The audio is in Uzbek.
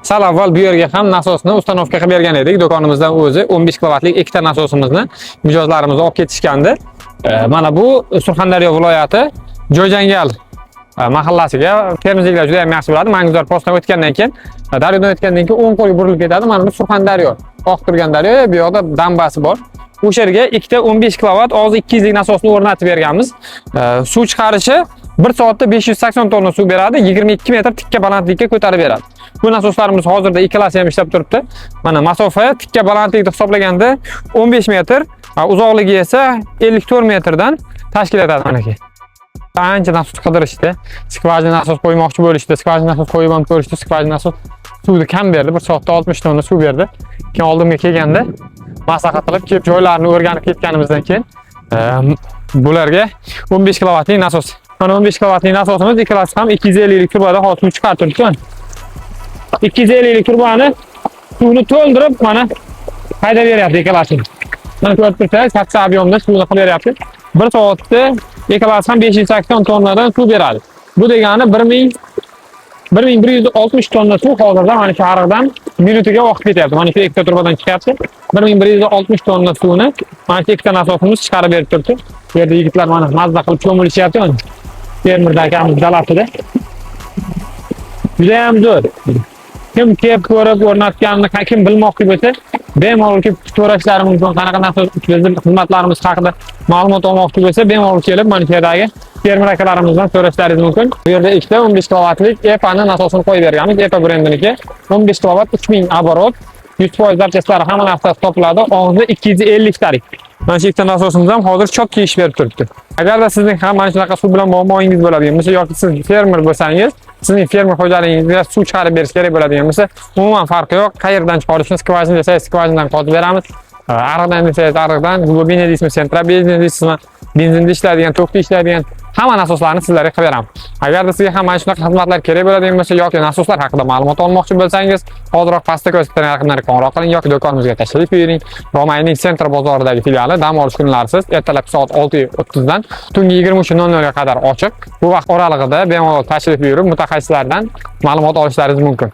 Sal avval bu yerga ham nasosni установка qilib bergan edik. Do'konimizdan o'zi 15 kilovatlik ikkita nasosimizni mijozlarimiz olib ketishgandi. Mana bu Surxondaryo viloyati Joyjangal mahallasiga termizliklar juda ham yaxshi biladi. Manguzor postdan o'tgandan keyin, daryodan o'tgandan keyin o'ng qo'lga burilib ketadi. Mana bu Surxondaryo, oqib turgan daryo, bu yoqda dambasi bor. O'sha yerga ikkita 15 kilovat og'zi 200 lik nasosni o'rnatib berganmiz. Suv chiqarishi 1 soatda 580 tonna suv beradi, 22 metr tikka balandlikka ko'tarib beradi. Bu nasoslarimiz hozirda ikkalasi ham ishlab turibdi. Mana masofa tikka balandlikni hisoblaganda 15 metr, uzoqligi esa 54 metrdan tashkil etadi manaki. Ancha nasos qidirishdi. Скважина nasos qo'ymoqchi bo'lishdi. Скважина nasos qo'yib ham ko'rishdi. Скважина nasos suvni kam berdi. 1 soatda 60 tonna suv berdi. Keyin oldimga kelganda maslahat qilib, kelib joylarini o'rganib ketganimizdan keyin bularga 15 kilovatlik nasos. Mana 15 kilovatlik nasosimiz ikkalasi ham 250 lik turbada hozir suv chiqarib turibdi. Mana. 250 lik turbani suvni to'ldirib mana haydab beryapti ikkalasini. Mana ko'rib tursangiz, katta объем da suvni qilib beryapti. 1 soatda ikkalasi ham 580 tonnadan suv beradi. Bu degani 1000 1160 tonna suv hozirda mana shu ariqdan minutiga oqib ketyapti. Mana shu ikkita turbadan chiqyapti. 1160 tonna suvni mana shu ikkita nasosimiz chiqarib berib turibdi. Bu yerda yigitlar mana mazza qilib cho'milishyapti mana. Fermerda akamiz dalasida. Juda ham zo'r. Kim kelib ko'rib o'rnatganini kim bilmoqchi bo'lsa, bemalol kelib so'rashlari mumkin. Qanaqa nasos, bizni xizmatlarimiz haqida ma'lumot olmoqchi bo'lsa, bemalol kelib mana shu yerdagi fermer akalarimizdan so'rashlaringiz mumkin. Bu yerda ikkita 15 kilovatlik EPAni nasosini qo'yib berganmiz. EPA brendiniki 15 kilovat 3000 оборот, 100% запчасть lari, hamma narsasi topiladi. Og'zi 250 talik. Mana shu ikkita nasosimiz ham hozir чётко ish berib turibdi. Agarda sizning ham mana shunaqa suv bilan muammoyingiz bo'ladigan bo'lsa yoki siz fermer bo'lsangiz, sizning fermer xo'jaligingizga suv chiqarib berish kerak bo'ladigan bo'lsa, umuman farqi yo'q. Qayerdan chiqarishni, скважина desangiz, скважина dan qozib beramiz. Ariqdan desangiz, ariqdan, глубина deysizmi, центробежный deysizmi, benzinda ishlaydigan, tokda ishlaydigan hamma nasoslarni sizlarga qilib beramiz. Agarda sizga ham mana shunaqa xizmatlar kerak bo'ladigan bo'lsa yoki nasoslar haqida ma'lumot olmoqchi bo'lsangiz, hoziroq pastda ko'rsatilgan raqamlarga qo'ng'iroq qiling yoki do'konimizga tashrif buyuring. Romayning Центр bozoridagi filiali dam olish kunlarisiz ertalabki soat 6:30 dan tungi 23:00 ga qadar ochiq. Bu vaqt oralig'ida bemalol tashrif buyurib, mutaxassislardan ma'lumot olishlaringiz mumkin.